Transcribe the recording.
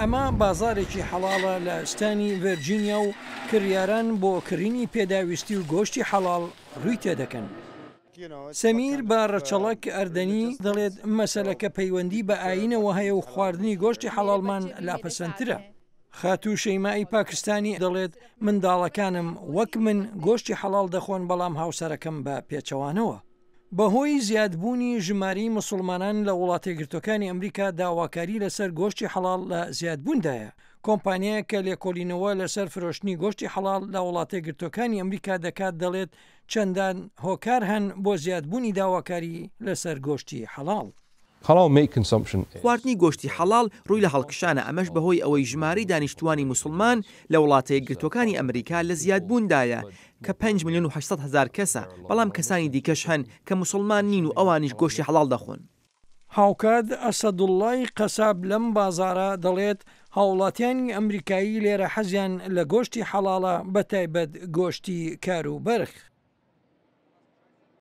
ئەمە بازاڕێکی حەڵاڵە لە ستانی ڤێرجینیا و کڕیاران بۆ کڕینی پێداویستی و گۆشتی حەڵاڵ ڕووی تێدەکەن. سەمیر بە ڕەچەڵەک ئەردەنی دەڵێت مەسەلەکە پەیوەندی بە ئایینەوە هەیە و خواردنی گۆشتی حەڵاڵمان لا پەسەندترە. خاتوو شەیمائی پاکستانی دەڵێت منداڵەکانم وەک من گۆشتی حەڵاڵ دەخۆن بەڵام هاوسەرەکەم بە پێچەوانەوە. بەهۆی زیادبوونی ژمارەی موسڵمانان لە وڵاتەیەکگرتووەکانی ئەمریکا داواکاری لەسەر گۆشتی حەڵاڵ لە زیادبووندایە. کۆمپانیایەک کە لێکۆڵینەوە لەسەر فرۆشتنی گۆشتی حەڵاڵ لە وڵاتەیەکگرتووەکانی ئەمریکا دەکات دەڵێت چەندان هۆکار هەن بۆ زیادبوونی داواکاری لەسەر گۆشتی حەڵاڵ. خواردنی گۆشتی حەڵاڵ ڕووی لە هەڵکشانە ئەمەش بەهۆی ئەوەی ژمارەی دانیشتووانی موسڵمان لە وڵاتەیەکگرتووەکانی ئەمریکا لە زیادبووندایە کە 5,800,000 کەسە، بەڵام کەسانی دیکەش هەن کە موسڵمان نین و ئەوانیش گۆشتی حەڵاڵ دەخۆن. هاوکات ئەسەدوڵڵای قەساب لەم بازاڕە دەڵێت، هاوڵاتیانی ئەمریکایی لێرە حەزیان لە گۆشتی حەڵاڵە بەتایبەت گۆشتی کار و بەرخ.